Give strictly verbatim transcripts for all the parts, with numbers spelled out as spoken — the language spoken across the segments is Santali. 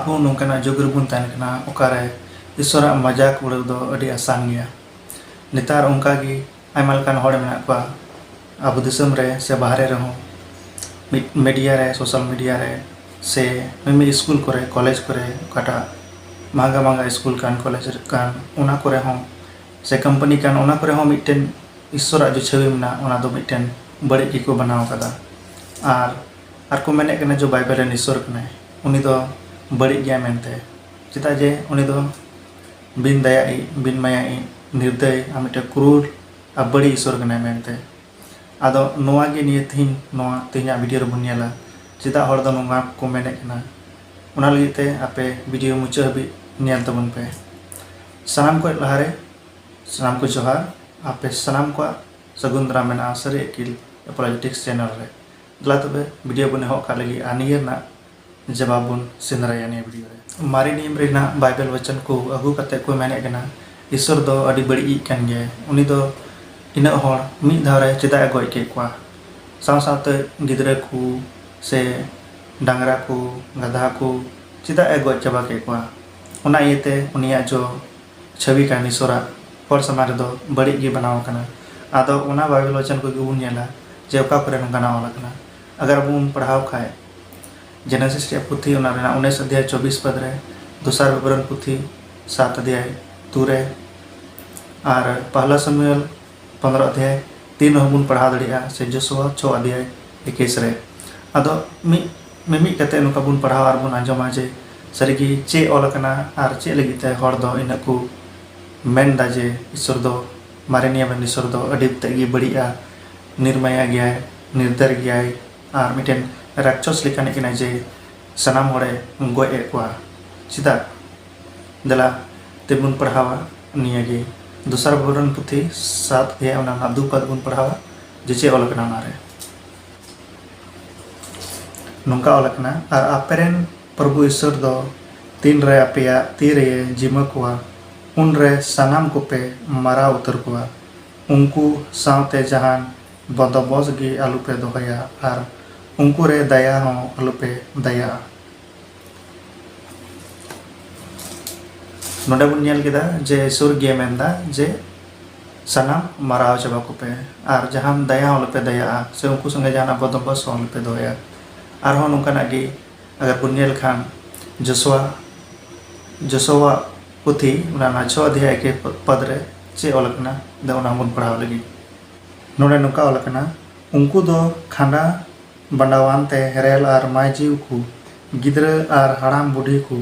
ᱟᱵᱚ ᱱᱚᱝᱠᱟᱱᱟᱜ ᱡᱩᱜᱽ ᱨᱮᱵᱚᱱ ᱛᱟᱦᱮᱱ ᱠᱟᱱᱟ, ᱚᱠᱟᱨᱮ ᱤᱥᱚᱨᱟᱜ ᱢᱟᱡᱟᱠ ᱩᱲᱟᱹᱣ ᱫᱚ ᱟᱹᱰᱤ ᱟᱥᱟᱱ ᱜᱮᱭᱟ᱾ ᱱᱮᱛᱟᱨ ᱚᱱᱠᱟᱜᱮ ᱟᱭᱢᱟ ᱞᱮᱠᱟᱱ ᱦᱚᱲ ᱢᱮᱱᱟᱜ ᱠᱚᱣᱟ, ᱟᱵᱚ ᱫᱤᱥᱚᱢ ᱨᱮ ᱥᱮ ᱵᱟᱦᱨᱮ ᱨᱮᱦᱚᱸ, ᱢᱤᱰᱤᱭᱟ ᱨᱮ, ᱥᱳᱥᱟᱞ ᱢᱤᱰᱤᱭᱟ ᱨᱮ, ᱥᱮ ᱢᱤᱢᱤᱫ ᱥᱠᱩᱞ ᱠᱚᱨᱮ, ᱠᱚᱞᱮᱡᱽ ᱠᱚᱨᱮ, ᱚᱠᱟᱴᱟᱜ ᱢᱟᱦᱟᱝᱜᱟ ᱢᱟᱦᱟᱝᱜᱟ ᱥᱠᱩᱞ ᱠᱟᱱ, ᱠᱚᱞᱮᱡᱽ ᱠᱟᱱ, ᱚᱱᱟ ᱠᱚᱨᱮ ᱦᱚᱸ, ᱥᱮ ᱠᱳᱢᱯᱟᱱᱤ ᱠᱟᱱ, ᱚᱱᱟ ᱠᱚᱨᱮ ᱦᱚᱸ ᱢᱤᱫᱴᱮᱱ ᱤᱥᱥᱚᱨᱟᱜ ᱡᱮ ᱪᱷᱚᱵᱤ ᱢᱮᱱᱟᱜᱼᱟ, ᱚᱱᱟ ᱫᱚ ᱢᱤᱫᱴᱮᱱ ᱵᱟᱹᱲᱤᱡ ᱜᱮᱠᱚ ᱵᱮᱱᱟᱣ ᱟᱠᱟᱫᱟ᱾ ᱟᱨ ᱟᱨ ᱠᱚ ᱢᱮᱱᱮᱫ ᱠᱟᱱᱟ ᱡᱮ ᱵᱟᱭᱵᱮᱞ ᱨᱮᱱ ᱤᱥᱥᱚᱨ ᱠᱟᱱᱟᱭ, ᱩᱱᱤ ᱫᱚ ᱵᱟᱹᱲᱤᱡ ᱜᱮᱭᱟ ᱢᱮᱱᱛᱮ᱾ ᱪᱮᱫᱟᱜ ᱡᱮ ᱩᱱᱤ ᱫᱚ ᱵᱤᱱ ᱫᱟᱭᱟ ᱤᱡ, ᱵᱤᱱ ᱢᱟᱭᱟ ᱤᱡ, ᱱᱤᱨᱫᱟᱭ ᱟᱨ ᱢᱤᱫᱴᱮᱱ ᱠᱨᱩᱨ ᱟᱨ ᱵᱟᱹᱲᱤᱡ ᱤᱥᱥᱚᱨ ᱠᱟᱱᱟᱭ ᱢᱮᱱᱛᱮ᱾ ᱟᱫᱚ ᱱᱚᱣᱟ ᱜᱮ ᱱᱤᱭᱟᱹ ᱛᱮᱦᱮᱧ, ᱱᱚᱣᱟ ᱛᱮᱦᱮᱧᱟᱜ ᱵᱷᱤᱰᱤᱭᱳ ᱨᱮᱵᱚᱱ ᱧᱮᱞᱟ, ᱪᱮᱫᱟᱜ ᱦᱚᱲ ᱫᱚ ᱱᱚᱣᱟ ᱠᱚ ᱢᱮᱱᱮᱫ ᱠᱟᱱᱟ᱾ ᱚᱱᱟ ᱞᱟᱹᱜᱤᱫ ᱛᱮ ᱟᱯᱮ ᱵᱷᱤᱰᱤᱭᱳ ᱢᱩᱪᱟᱹᱫ ᱦᱟᱹᱵᱤᱡ ᱧᱮᱞ ᱛᱟᱵᱚᱱ ᱯᱮ᱾ ᱥᱟᱱᱟᱢ ᱠᱷᱚᱱ ᱞᱟᱦᱟᱨᱮ ᱥᱟᱱᱟᱢ ᱠᱚ ᱡᱚᱦᱟᱨ᱾ ᱟᱯᱮ ᱥᱟᱱᱟᱢ ᱠᱚᱣᱟᱜ ᱥᱟᱹᱜᱩᱱ ᱫᱟᱨᱟᱢ ᱢᱮᱱᱟᱜᱼᱟ ᱥᱟᱹᱨᱤ ᱟᱹᱠᱤᱞ ᱟᱯᱚᱞᱚᱡᱮᱴᱤᱠᱥ ᱪᱮᱱᱮᱞ ᱨᱮ᱾ ᱫᱮᱞᱟ ᱛᱚᱵᱮ ᱵᱷᱤᱰᱤᱭᱳ ᱵᱚᱱ ᱮᱦᱚᱵ ᱠᱟᱜ ᱞᱟᱹᱜᱤᱫ ᱟᱨ ᱱᱤᱭᱟᱹ ᱨᱮᱱᱟᱜ ᱡᱟᱵᱟᱵ ᱵᱚᱱ ᱥᱮᱸᱫᱽᱨᱟᱭᱟ ᱱᱤᱭᱟᱹ ᱵᱷᱤᱰᱤᱭᱳ ᱨᱮ᱾ ᱢᱟᱨᱮ ᱱᱤᱭᱚᱢ ᱨᱮᱱᱟᱜ ᱵᱟᱭᱵᱮᱞ ᱵᱚᱪᱚᱱ ᱠᱚ ᱟᱹᱜᱩ ᱠᱟᱛᱮ ᱠᱚ ᱢᱮᱱᱮᱫ ᱠᱟᱱᱟ, ᱤᱥᱥᱚᱨ ᱫᱚ ᱟᱹᱰᱤ ᱵᱟᱹᱲᱤᱡ ᱤᱡ ᱠᱟᱱ ᱜᱮᱭᱟᱭ᱾ ᱩᱱᱤ ᱫᱚ ᱤᱱᱟᱹᱜ ᱦᱚᱲ ᱢᱤᱫ ᱫᱷᱟᱣ ᱨᱮ ᱪᱮᱫᱟᱜ ᱮ ᱜᱚᱡ ᱠᱮᱫ ᱠᱚᱣᱟ? ᱥᱟᱶ ᱥᱟᱶᱛᱮ ᱜᱤᱫᱽᱨᱟᱹ ᱠᱚ ᱥᱮ ᱰᱟᱝᱨᱟ ᱠᱚ, ᱜᱟᱫᱷᱟ ᱠᱚ ᱪᱮᱫᱟᱜ ᱮ ᱜᱚᱡ ᱪᱟᱵᱟ ᱠᱮᱫ ᱠᱚᱣᱟ? ᱚᱱᱟ ᱤᱭᱟᱹᱛᱮ ᱩᱱᱤᱭᱟᱜ ᱡᱚ ᱪᱷᱚᱵᱤ ᱠᱟᱱ ᱤᱥᱥᱚᱨᱟᱜ ᱦᱚᱲ ᱥᱟᱢᱟᱝ ᱨᱮᱫᱚ ᱵᱟᱹᱲᱤᱡ ᱜᱮ ᱵᱮᱱᱟᱣ ᱟᱠᱟᱱᱟ᱾ ᱟᱫᱚ ᱚᱱᱟ ᱵᱟᱭᱵᱮᱞ ᱵᱚᱪᱚᱱ ᱠᱚᱜᱮ ᱵᱚᱱ ᱧᱮᱞᱟ ᱡᱮ ᱚᱠᱟ ᱠᱚᱨᱮ ᱱᱚᱝᱠᱟᱱᱟᱜ ᱚᱞ ᱟᱠᱟᱱᱟ᱾ ᱟᱜᱟᱨ ᱟᱵᱚ ᱵᱚᱱ ᱯᱟᱲᱦᱟᱣ ᱠᱷᱟᱡ, ᱡᱮᱱᱮᱥᱤᱥ ᱨᱮᱭᱟᱜ ᱯᱩᱛᱷᱤ, ᱚᱱᱟ ᱨᱮᱱᱟᱜ ᱩᱱᱤᱥ ᱚᱫᱷᱭᱟᱭ ᱪᱚᱵᱵᱤᱥ ᱯᱚᱫ ᱨᱮ, ᱫᱚᱥᱟᱨ ᱵᱤᱵᱚᱨᱚᱱ ᱯᱩᱛᱷᱤ ᱥᱟᱛ ᱚᱫᱷᱭᱟᱭ ᱫᱩ ᱨᱮ, ᱟᱨ ᱯᱟᱦᱞᱟ ᱥᱟᱢᱩᱭᱮᱞ ᱯᱚᱱᱫᱽᱨᱚ ᱚᱫᱷᱭᱟᱭ ᱛᱤᱱ ᱨᱮᱦᱚᱸ ᱵᱚᱱ ᱯᱟᱲᱦᱟᱣ ᱫᱟᱲᱮᱭᱟᱜᱼᱟ, ᱥᱮ ᱡᱳᱥᱩᱣᱟ ᱪᱷᱚ ᱚᱫᱷᱭᱟᱭ ᱮᱠᱩᱥ ᱨᱮ᱾ ᱟᱫᱚ ᱢᱤᱫ, ᱢᱤᱢᱤᱫ ᱠᱟᱛᱮ ᱱᱚᱝᱠᱟ ᱵᱚᱱ ᱯᱟᱲᱦᱟᱣ ᱟᱨ ᱵᱚᱱ ᱟᱸᱡᱚᱢᱟ ᱡᱮ ᱥᱟᱹᱨᱤᱜᱮ ᱪᱮᱫ ᱚᱞ ᱟᱠᱟᱱᱟ ᱟᱨ ᱪᱮᱫ ᱞᱟᱹᱜᱤᱫ ᱛᱮ ᱦᱚᱲ ᱫᱚ ᱤᱱᱟᱹᱜ ᱠᱚ ᱢᱮᱱ ᱮᱫᱟ ᱡᱮ ᱤᱥᱥᱚᱨ ᱫᱚ, ᱢᱟᱨᱮ ᱱᱤᱭᱚᱢ ᱨᱮᱱ ᱤᱥᱥᱚᱨ ᱫᱚ ᱟᱹᱰᱤ ᱛᱮᱫ ᱜᱮ ᱵᱟᱹᱲᱤᱡᱼᱟ, ᱱᱤᱨᱢᱟᱭᱟ ᱜᱮᱭᱟᱭ, ᱱᱤᱨᱫᱟᱨ ᱜᱮᱭᱟᱭ, ᱟᱨ ᱢᱤᱫᱴᱮᱱ ᱨᱟᱠᱪᱚᱥ ᱞᱮᱠᱟᱱᱤᱡ ᱠᱟᱱᱟᱭ ᱡᱮ ᱥᱟᱱᱟᱢ ᱦᱚᱲᱮ ᱜᱚᱡ ᱮᱫ ᱠᱚᱣᱟ᱾ ᱪᱮᱫᱟᱜ? ᱫᱮᱞᱟ ᱛᱮᱵᱚᱱ ᱯᱟᱲᱦᱟᱣᱟ ᱱᱤᱭᱟᱹᱜᱮ᱾ ᱫᱚᱥᱟᱨ ᱵᱤᱵᱚᱨᱚᱱ ᱯᱩᱛᱷᱤ ᱥᱟᱛ ᱚᱫᱷᱭᱟᱭ, ᱚᱱᱟ ᱨᱮᱱᱟᱜ ᱫᱩ ᱯᱚᱫ ᱵᱚᱱ ᱯᱟᱲᱦᱟᱣᱟ ᱡᱮ ᱪᱮᱫ ᱚᱞ ᱟᱠᱟᱱᱟ ᱚᱱᱟᱨᱮ᱾ ᱱᱚᱝᱠᱟ ᱚᱞ ᱟᱠᱟᱱᱟ, ᱟᱨ ᱟᱯᱮᱨᱮᱱ ᱯᱨᱚᱵᱷᱩ ᱤᱥᱥᱚᱨ ᱫᱚ ᱛᱤᱱᱨᱮ ᱟᱯᱮᱭᱟᱜ ᱛᱤ ᱨᱮᱭᱮ ᱡᱤᱢᱟᱹ ᱠᱚᱣᱟ, ᱩᱱᱨᱮ ᱥᱟᱱᱟᱢ ᱠᱚᱯᱮ ᱢᱟᱨᱟᱣ ᱩᱛᱟᱹᱨ ᱠᱚᱣᱟ᱾ ᱩᱱᱠᱩ ᱥᱟᱶᱛᱮ ᱡᱟᱦᱟᱱ ᱵᱚᱱᱫᱚᱵᱚᱥ ᱜᱮ ᱟᱞᱚᱯᱮ ᱫᱚᱦᱚᱭᱟ ᱟᱨ ᱩᱱᱠᱩ ᱨᱮ ᱫᱟᱭᱟ ᱦᱚᱸ ᱟᱞᱚᱯᱮ ᱫᱟᱭᱟᱜᱼᱟ᱾ ᱱᱚᱰᱮ ᱵᱚᱱ ᱧᱮᱞ ᱠᱮᱫᱟ ᱡᱮ ᱤᱥᱚᱨ ᱜᱮ ᱢᱮᱱᱫᱟ ᱡᱮ ᱥᱟᱱᱟᱢ ᱢᱟᱨᱟᱣ ᱪᱟᱵᱟ ᱠᱚᱯᱮ, ᱟᱨ ᱡᱟᱦᱟᱱ ᱫᱟᱭᱟ ᱦᱚᱸ ᱟᱞᱚᱯᱮ ᱫᱟᱭᱟᱜᱼᱟ, ᱥᱮ ᱩᱱᱠᱩ ᱥᱚᱸᱜᱮ ᱡᱟᱦᱟᱱᱟᱜ ᱵᱚᱱᱫᱚᱵᱚᱥ ᱦᱚᱸ ᱟᱞᱚᱯᱮ ᱫᱚᱦᱚᱭᱟ᱾ ᱟᱨᱦᱚᱸ ᱱᱚᱝᱠᱟᱱᱟᱜ ᱜᱮ ᱟᱜᱟᱨ ᱵᱚᱱ ᱧᱮᱞ ᱠᱷᱟᱱ, ᱡᱚᱥᱩᱣᱟ, ᱡᱚᱥᱩᱣᱟ ᱯᱩᱛᱷᱤ, ᱚᱱᱟ ᱨᱮᱱᱟᱜ ᱪᱷᱚ ᱚᱫᱷᱭᱟᱭ ᱮᱠ ᱯᱚᱫ ᱨᱮ ᱪᱮᱫ ᱚᱞ ᱟᱠᱟᱱᱟ, ᱫᱮ ᱚᱱᱟ ᱦᱚᱸᱵᱚᱱ ᱯᱟᱲᱦᱟᱣ ᱞᱟᱹᱜᱤᱫ᱾ ᱱᱚᱰᱮ ᱱᱚᱝᱠᱟ ᱚᱞ ᱟᱠᱟᱱᱟ, ᱩᱱᱠᱩ ᱫᱚ ᱠᱷᱟᱸᱰᱟ ᱵᱟᱸᱰᱟᱣᱟᱱ ᱛᱮ ᱦᱮᱨᱮᱞ ᱟᱨ ᱢᱟᱭᱡᱤᱣ ᱠᱚ, ᱜᱤᱫᱽᱨᱟᱹ ᱟᱨ ᱦᱟᱲᱟᱢ ᱵᱩᱰᱷᱤ ᱠᱚ,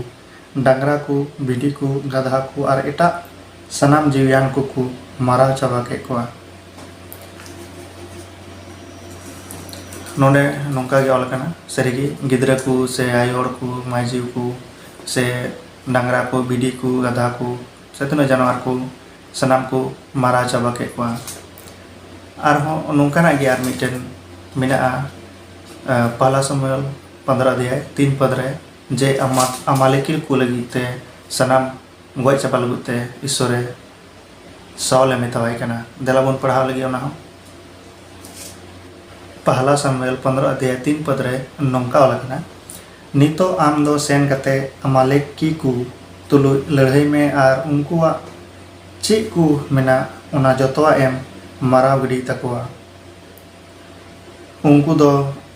ᱰᱟᱝᱨᱟ ᱠᱚ, ᱵᱷᱤᱰᱤ ᱠᱚ, ᱜᱟᱫᱷᱟ ᱠᱚ ᱟᱨ ᱮᱴᱟᱜ ᱥᱟᱱᱟᱢ ᱡᱤᱣᱤᱭᱟᱱ ᱠᱚᱠᱚ ᱢᱟᱨᱟᱣ ᱪᱟᱵᱟ ᱠᱮᱫ ᱠᱚᱣᱟ᱾ ᱱᱚᱰᱮ ᱱᱚᱝᱠᱟ ᱜᱮ ᱚᱞ ᱟᱠᱟᱱᱟ, ᱥᱟᱹᱨᱤᱜᱮ ᱜᱤᱫᱽᱨᱟᱹ ᱠᱚ ᱥᱮ ᱟᱭᱳ ᱦᱚᱲ ᱠᱚ, ᱢᱟᱹᱭᱡᱤ ᱠᱚ ᱥᱮ ᱰᱟᱝᱨᱟ ᱠᱚ, ᱵᱷᱤᱰᱤ ᱠᱚ, ᱜᱟᱫᱷᱟ ᱠᱚ ᱥᱮ ᱛᱤᱱᱟᱹᱜ ᱡᱟᱱᱣᱟᱨ ᱠᱚ, ᱥᱟᱱᱟᱢ ᱠᱚ ᱢᱟᱨᱟᱣ ᱪᱟᱵᱟ ᱠᱮᱫ ᱠᱚᱣᱟ᱾ ᱟᱨᱦᱚᱸ ᱱᱚᱝᱠᱟᱱᱟᱜ ᱜᱮ ᱟᱨ ᱢᱤᱫᱴᱮᱱ ᱢᱮᱱᱟᱜᱼᱟ, ᱟᱸ, ᱯᱟᱦᱞᱟ ᱥᱟᱢᱩᱭᱮᱞ ᱯᱚᱱᱫᱽᱨᱚ ᱚᱫᱷᱭᱟᱭ ᱛᱤᱱ ᱯᱚᱫ ᱨᱮ, ᱡᱮ ᱟᱢᱟ-, ᱟᱢᱟᱞᱮᱠᱤ ᱠᱚ ᱞᱟᱹᱜᱤᱫ ᱛᱮ ᱥᱟᱱᱟᱢ ᱜᱚᱡ ᱪᱟᱵᱟ ᱞᱟᱹᱜᱤᱫ ᱛᱮ ᱤᱥᱥᱚᱨᱮ ᱥᱟᱣᱞᱮ ᱢᱮᱛᱟᱣᱟᱭ ᱠᱟᱱᱟ᱾ ᱫᱮᱞᱟ ᱵᱚᱱ ᱯᱟᱲᱦᱟᱣ ᱞᱟᱹᱜᱤᱫ ᱚᱱᱟ ᱦᱚᱸ᱾ ᱯᱟᱦᱞᱟ ᱥᱟᱢᱩᱭᱮᱞ ᱯᱚᱱᱫᱽᱨᱚ ᱚᱫᱷᱭᱟᱭ ᱛᱤᱱ ᱯᱚᱫ ᱨᱮ ᱱᱚᱝᱠᱟ ᱚᱞ ᱟᱠᱟᱱᱟ, "ᱱᱤᱛᱚᱜ ᱟᱢ ᱫᱚ ᱥᱮᱱ ᱠᱟᱛᱮ ᱟᱢᱟᱞᱮᱠᱤ ᱠᱚ ᱛᱩᱞᱩᱡ ᱞᱟᱹᱲᱦᱟᱹᱭ ᱢᱮ ᱟᱨ ᱩᱱᱠᱩᱣᱟᱜ ᱪᱮᱫ ᱠᱚ ᱢᱮᱱᱟᱜ ᱚᱱᱟ ᱡᱚᱛᱚᱣᱟᱜ ᱮᱢ ᱢᱟᱨᱟᱣ ᱜᱤᱰᱤ ᱛᱟᱠᱚᱣᱟ᱾ ᱩᱱᱠᱩ ᱫᱚ